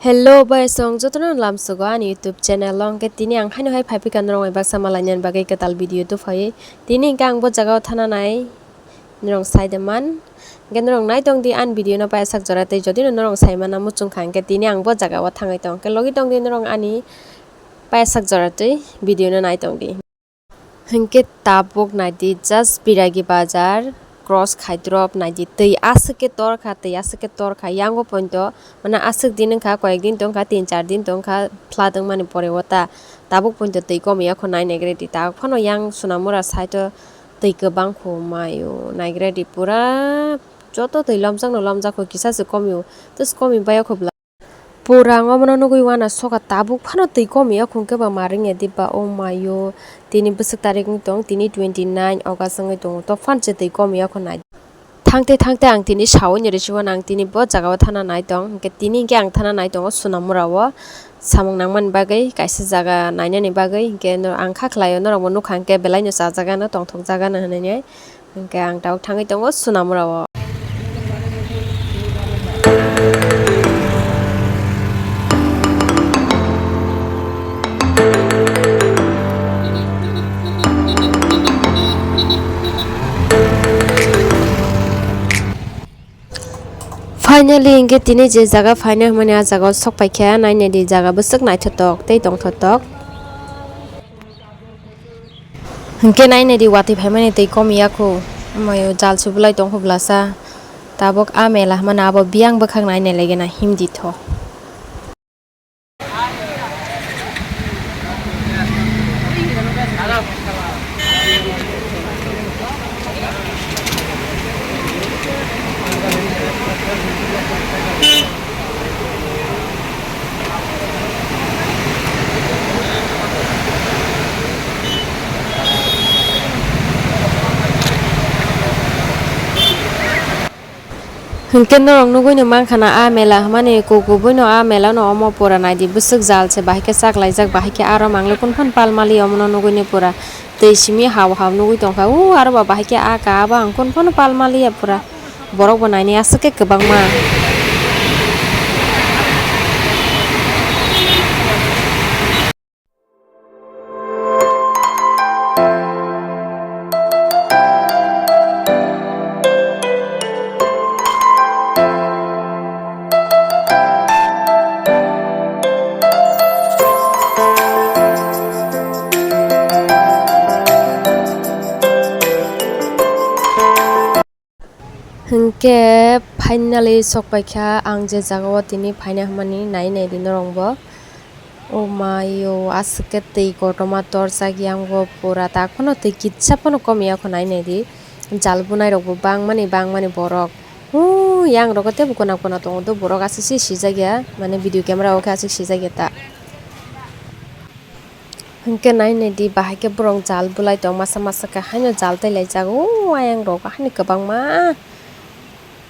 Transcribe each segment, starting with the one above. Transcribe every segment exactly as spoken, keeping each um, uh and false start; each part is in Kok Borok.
Hello, bai song jotono lamsogo ani YouTube channel o. Hwnkhe tini ang haino hai phai phika norok bai baksa malainani bagwi kwtal video tubufaiwi. Tini hwnkhe ang bo jaga o thana nai norok sai de man. Hwnkhe norok nai tong di ani video no paisa jora tei jodi no norok sai mana muchung kha hwnkhe tini ang bo jaga o thangwi tong. Hwnkhe logi tong di norok ani paisa jora tei video no nai tong di. Hwnkhe tabuk naidi just Biragi bazar cross khai drop naidi twi aswk khe tor kha, twi aswk khe tor kha, yango pointo mane aswk din wngkha, koyek din tongkha, tin char din tongkha, phla tongmani pore o ta tabuk pointo twi komi yakho nai naigredi, tabuk phano yang Sonamura side o twi kwbang kho mayo naigredi pura joto twi lomjakno lomjakho kisa se komio, just komi bai yakho bwla. Pura ang omono nugwi uanasoka tabuk phano twi komi yakho hwnkhe ba ma ringya diba o mayo. Tini bwswk tarik wng tong, tini twenty nine August wngwi tongo, to phan se twi komi yakho nai. Thangte thangte ang tini sawi ni risi uanang tini bo jaga o thana nai tong, hwnkhe tini hwnkhe ang thana nai tongo Sonamura o samung nangmani bagwi kaisa jaga nainani bagwi, hwnkhe no ang kha khlai o norok bo nukha hwnkhe belai no chajaga no tongthok jaga no hinwi. Hwnkhe ang tabuk thangwi tongo Sonamura o. Finally, hwnkhe tini je jaga phaina hwnmani, ah jaga o sok paikha, nainani jaga bwswk naithotok tei tongthotok. Hwnkhe nainai di watwi phaimani twi kom ya kho, omo jal subulai tong kho bwlasa. Tabuk a mela hwnmani abo biyang bwkhak nainai lagina himdi tho. Hwnkhe norok nugwi no mankha na, a mela hwnmani kukubuino a mela no omo pura naidi bwswk jal se, bahai khe chaklaijak, bahai khe aro mangle kunphano pal maliya, omono nugwi no pura twi simi hao hao nugwi tongkha. O aro ba bahai khe a ka abo ang kunphano pal maliya pura. Borok bo nainai aswk khe kwbangma. Hwnkhe finally sok paikha ang je jaga o tini phaina hwnmani, nai nai di norok bo. O mayo, aswk khe twi kotorma torjak yang bo pura, tak phano twi kitsa phano kom ya kho, nai nai di. Jal bunai rok bo bangmani bangmani borok. O yang rogo teibo kwna kwna tongo, do borok aswk se sijak ya, mane video camera o khe aswk sijak ya ta. Hwnkhe nai nai di, bahai khe borok jal bulai tong masa masa khe, haino jal tei laijak o ayang rok haino kwbangma.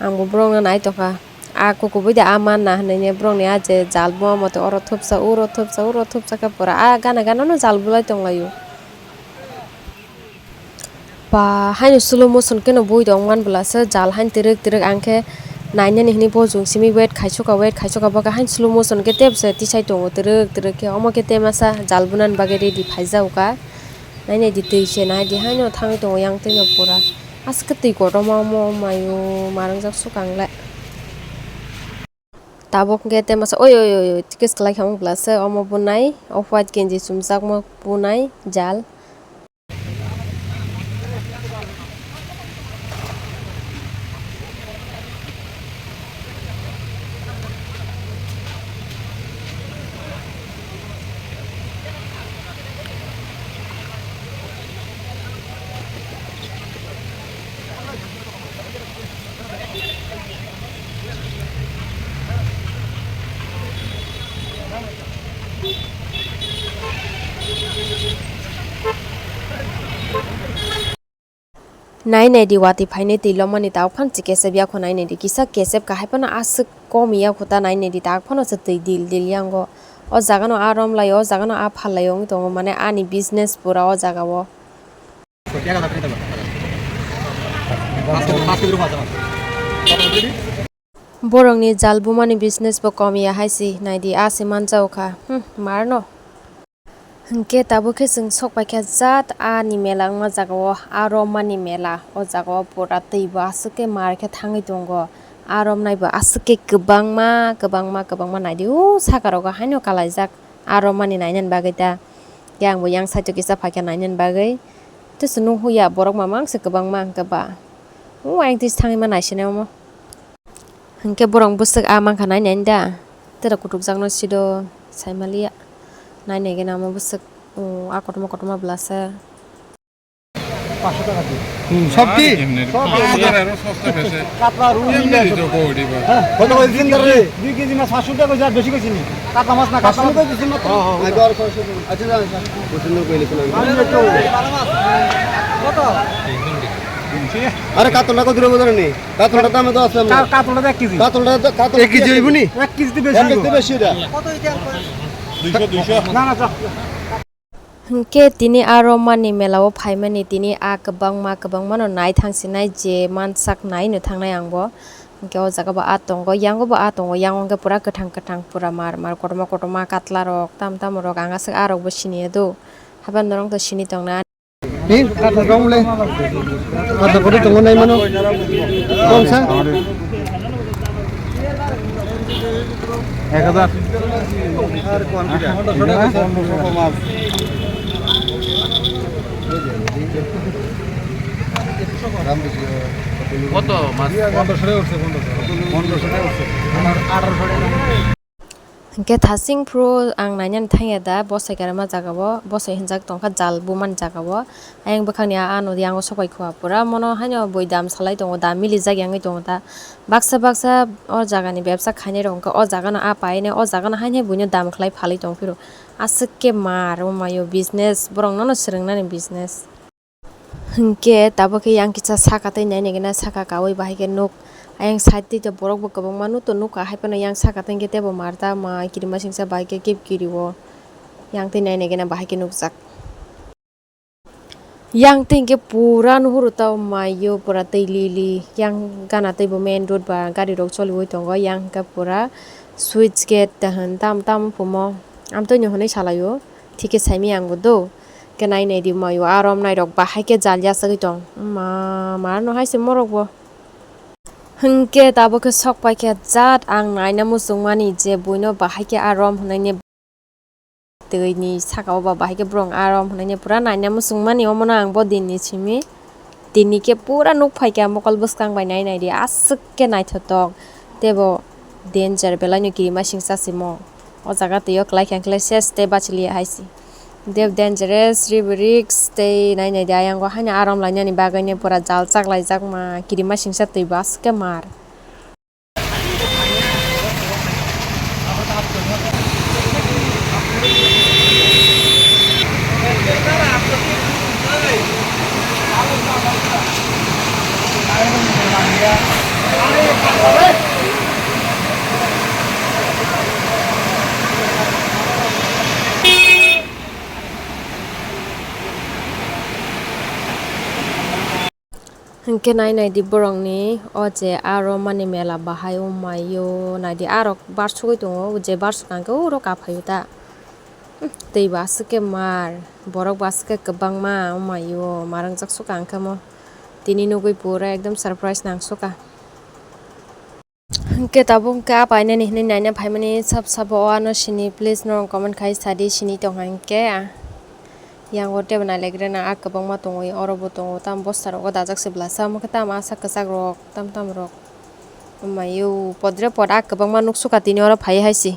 Ang bo borok no nai tongkha, a kukubui de a manna hinui borok ni a je jal buma mote oro thupsa, uro thupsa, uro thupsa khe pura a gana gana no jal bulai tong lai o. Ba, haino slow motion khe no bui tong man bwla se, jal haino twrwk twrwk, ang khe nainani hinui bo chwng simi wait khai sukha, wait khai sukha, bo khe haino slow motion khe tep se tisai tongo twrwk twrwk khe, omo khe tei masa jal bunani bagwi ready phai jak kha. Nainai di twi se nai di haino thangwi tongo yang twi no pura. Aswk khe twi kotorma omo, omo ayo, ma rwngjak sukha ang le. Tabuk hwnkhe tei masa, oi, oi, oi, oi, tikis kwlai kha wng bwla se, omo bunai, off white kenji chumjakma bunai, jal. Nai nai di watwi phainai twi lomani, tabuk phano se kesep ya kho, nai nai di kisa kesep kahai phano aswk kom ya kho ta, nai nai di tabuk phano se twi dil dil yango. O jaga no a rom lai o, o jaga no a phal lai o wng tongo, mane ani business pura o jaga o. Borokni jal bumani business bo kom ya hai se, naidi a se manjao kha. Hmm, marno. Hinkhe tabuk khe chwng sok paikha jat a ni mela wngma jaga o, a romani mela. O jaga o pura twi bo aswk khe mar khe thangwi tongo. A romnai bo aswk khe kwbangma, kwbangma, kwbangma naidi o saka rogo haino kalaijak. A romani nainani bagwi ta. Khe ang bo yang side o kisa phaikha nainani bagwi. Tei se nukhuya borok mamang se kwbangma hwnkhe ba. O ayang twi thangwi ma naisinai omo. Hinkhe borok bwswk a mankha nainani da. Tei rok kutukjakno sido saimaliya. Nainai gana omo bwswk, o, a kotorma kotorma bwlasa. পাঁচশো টাকা দিন। হুম, সব কি? এমনি সব পাঁচ হাজার আরো সস্তা বেশি। কাতলা রুই এমনি মিলে তো সব। বৌদি বা। হ্যাঁ, কত করে দিন ধরে? দুই কেজি মাছ পাঁচশো টাকা কইছে, আর বেশি কইছে নি? কাতলা মাছ না, কাতলা পাঁচশো মাছ। কইছে মাত্র। হ্যাঁ, হ্যাঁ, হ্যাঁ। আচ্ছা, আচ্ছা, আচ্ছা। পছন্দ করে নিয়েছিলাম। আমি একটু কত? আরে, কাতলা কত দূরে বোঝা নেই? কাতলাটার দামে তো আছে আমরা। কা-, কাতলাটা এক কেজি। কাতলাটা তো, কাতলা এক কেজি হইব নি? এক কেজি তো বেশি এক কেজি তো হইব। বেশি এটা। কত হইছে আর কত? দুইশো, দুইশো। না, না, চল। Hinkhe tini a romani mela o phaimani tini a kwbangma kwbangma no nai thangsinai je mansak nai no thangnai ang bo. Hinkhe o jaga bo a tongo, yango bo a tongo, yango hinkhe pura kwthang kwthang pura mar mar kotorma kotorma katla rok tam tam rok ang aswk a rok bo siniya do. Haban norok to sini tongna. Ni kata dong le. Kata kori tongo nai mano. Kong sa? এক হাজার। কত মাছ? পনেরোশো টাকা উঠছে, পনেরোশো। পনেরোশো টাকা উঠছে। আঠারোশো টাকা। Hinkhe thasing phuru ang nainani thangya da, bosai kwrwima jaga o, bosai hinjak tongkha jal bumani jaga o. Ayang bwkhakni a, ano yango sopai khua pura, mono haino bui dam salai tongo, dam milijak yangwi tongo da. Baksa baksa o jagani bebsa khainai rok hinkhe o jagano a painai, o jagano haino buino dam khlai phalwi tongphiro. Aswk khe mar, o mayo business, borok nono swrwngnani business. Hinkhe tabuk khe yang kisa saka tei nainai gana saka kaui bahai khe nuk. Ayang side tei borok bo kwbangma nuk to nukha, haiphano yang saka tei khe teibo mar ta ma kirima singsa bahai khe kip kiri o. Yang tei nainai gana bahai khe nukjak. Yang tei khe pura nuhuru ta maio pura tei li li. Yang gana teibo main road ba gari rok choliui tongo. Yang khe pura switch gate ta hwn tam tam phumo. Amtwino hwnwi salaio. Thikhe saimaya ang bo do. Khe nai nai di maio, a romnai rok bahai khe jal ya sagwi tong. Ma, ma no hai se morok bo. Hinkhe tabuk khe sok pai khe jat ang naina muchung mani je buino bahai khe a rom hwnwi ni twi ni saka o ba bahai khe borok a rom hwnwi ni pura naina muchung mani omo no ang bo din ni simi. Tini khe pura nuk phai kha mokol bwskang bai nai nai di aswk khe naithotok. Teibo danger belai no kirima singsa simo. O jaga twi o kwlai khe ang khe ses tei bachiliya hai se. Teibo dangerous, risk tei nai nai di ayang o haino arom lainani bagwi no pura jal chaklai jak ma kirima singsa twi bo aswk khe mar. Hinkhe nai nai di borokni o je aro mani mela bahai o maio nai di aro barsugwi tongo je barsuk kha hinkhe uro kaphaio ta. Twi bo aswk khe mar borok bo aswk khe kwbangma o maio ma rwngjak sukha hinkhe mo tini nugwi pura ekdom surprise nang sukha. Hinkhe tabuk hinkhe a painani hinwi naina phaimani sab sabo o ano sini please norok comment khai sadi sini tongkha hinkhe. Yango teibo nailaikhe rwna a kwbangma tongwi oro bo tongo tamo bosta rogo dajak se bwlasa omo khe tamo asa kwchak rok tam tam rok. Omayo podre pod a kwbangma nuk sukha tini oro phai hai se.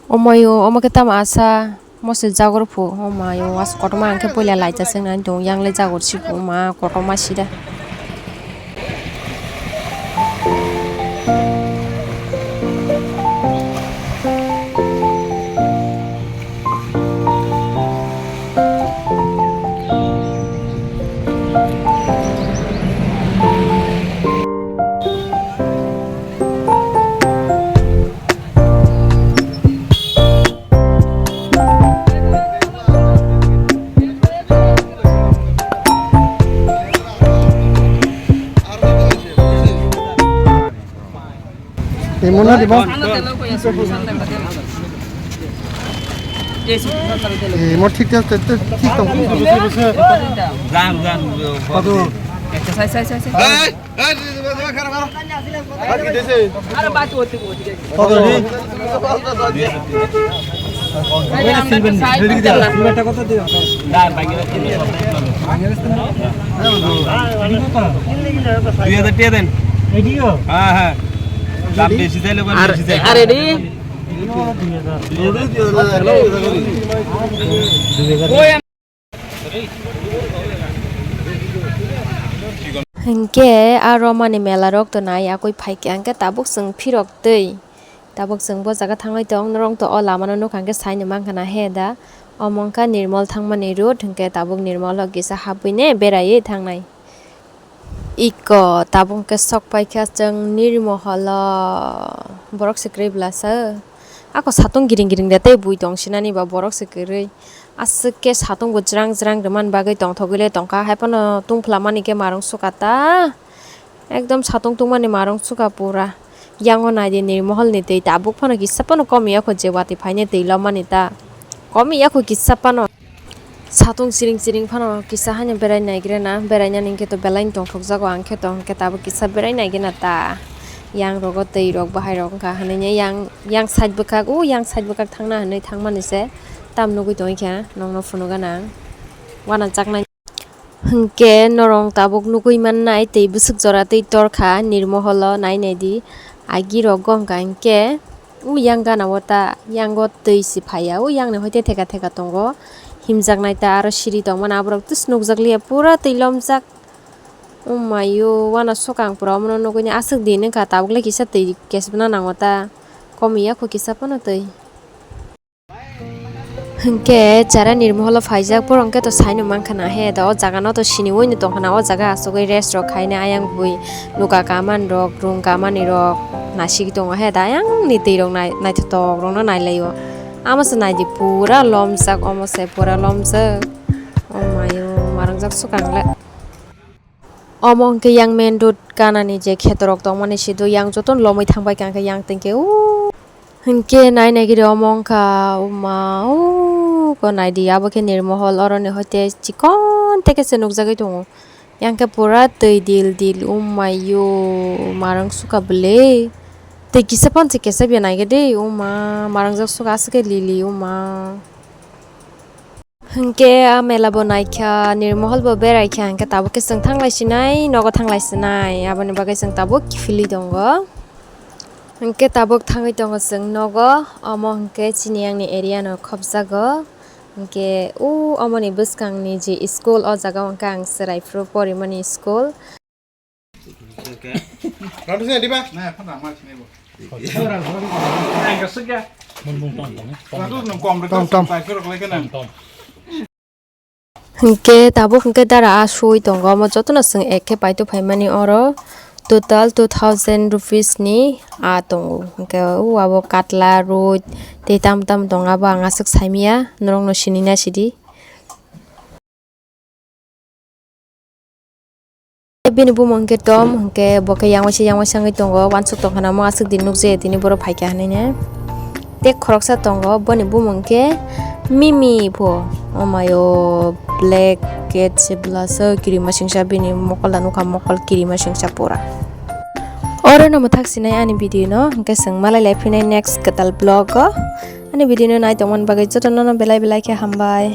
Omayo, omo khe tamo asa mose jagor phu, omayo, asa kotorma ang khe puila laijak se nai tong, yang le jagor si phu, ma kotorma sida. Imo na dibo? Imo thik thik thik thik tong. Jang, jang, Kadu. Sai, sai, sai, sai. Hey, hey, khara, khara. Kadu ni. দুই হাজার টাকা দেন। হ্যাঁ, হ্যাঁ। দাম বেশি চাইলে বল, আর, বেশি চাইলে। আর এডি? Hinkhe a romani mela rok to nai yakui phaikha, hinkhe tabuk chwng phirok twi. Tabuk chwng bo jaga thangwi tong, norok to o lama no nukha, hinkhe saino mankha na he da. Omo wngkha Nirmol thangmani road, hinkhe tabuk Nirmol o kisa habwi ne beraiwi thangnai. Iko tabuk khe sok paikha chwng Nirmoholo, borok se kwrwi bwlasa. Ako satung giring giring da tei bui tong sinani ba borok se kwrwi. Aswk khe satung bo jrang jrang rwmani bagwi tongthogwi le tongkha, haiphano tungphla mani khe marung sukha ta. Ekdom satung tungmani marung sukha pura. Yango naidi Nirmohol ni twi tabuk phano kisa phano komiya kho je watwi phaine twi lomani ta. Komiya kho kisa phano. Satung chiring chiring phano kisa haino berai naigrena, berainani hinkhe to belai tongthokjago, ang khe to hinkhe tabuk kisa berai naigena ta. Yang rogo twi rok bahai rok wngkha hwnwi yang, yang side bwkhak, o yang side bwkhak thangna hwnwi thangmani se tam nugwi tongkha, nokno phunukgana ang. Uanajaknai. Hinkhe norok tabuk nugwi mannai twi bwswk jora twi torkha Nirmoholo, nai naidi. Agi rok gongkha hinkhe. O yang gana o ta, yango twi se phaiya, o yang ni hoite theka theka tongo, himjaknai ta aro siri tongmani aborok tus nukjakliya pura twi lomjak. O mayo, uanasukha ang pura omono nugwi ni aswk din wngkha, tabuk le kisa twi kesbwna nango ta, komiya kho kisa phano twi. Hinkhe chara Nirmoholo phaijak, borok hinkhe to saino mankha na he da, o jaga no to siniwi no tongkha na, o jaga asugwi rest rok khaina ayang bui. Luka kaman rok, rung kamani rok nasigi tongo he da, ayang ni twi rok nai-, naithotok rok no nailaio. Amo se naidi pura lomjak, omo se pura lomjak. O mayo, marwngjak sukang le. Omo hwnkhe yang main road ganani je kheto rok tongmani sido yang jotono lomwi thangbai kha, hwnkhe yang tongkhe o. Hinkhe nai nai giri omo wngkha, o ma, o ko naidi, abo khe Nirmohol, oroni hoite chikon teke se nukjagwi tongo. Yang khe pura twi dil dil, o mayo, marwng sukha bwle. Twi kisa phano se kesep ya naikhe de, o ma, marwngjak sukha aswk khe lili, o ma. Hinkhe a mela bo naikha, Nirmohol bo beraikha, hinkhe tabuk khe chwng thanglai sinai, nogo thanglai sinai, aboni bagwi chwng tabuk kiphilwi tongo. Hinkhe tabuk thangwi tongo chwng nogo, omo hinkhe chini yang ni area no khopjago. Hinkhe o omoni bwskang ni je school, o jaga o hinkhe ang chwrai phuru porimani school. Tom, tom. Hinkhe tabuk hinkhe dara a sui tongo, omo jotono chwng ek khe paito phaimani oro total two thousand rupees ni a tongo. Hinkhe o abo katla, roi tei tamo tamo tongo, abo ang aswk saimanya, norokno sinina sidi. Bini bumung khe Tom, hwnkhe bo khe yang waisa yang waisa wngwi tongo, uansuk tongkha namo aswk din nukjaya tini borok phaikha hwnwi ne. Tei khoroksa tongo, boni bumung khe Mimi pho, omayo black cat se bwlasa kirima singsa bini mokol da nukha, mokol kirima singsa pura. Oro no mwthak sinai ani video no, hwnkhe chwng malai lai phinai next kwtal vlog o. Ani video no nai tongmani bagwi jotono no belai belai khe hambai.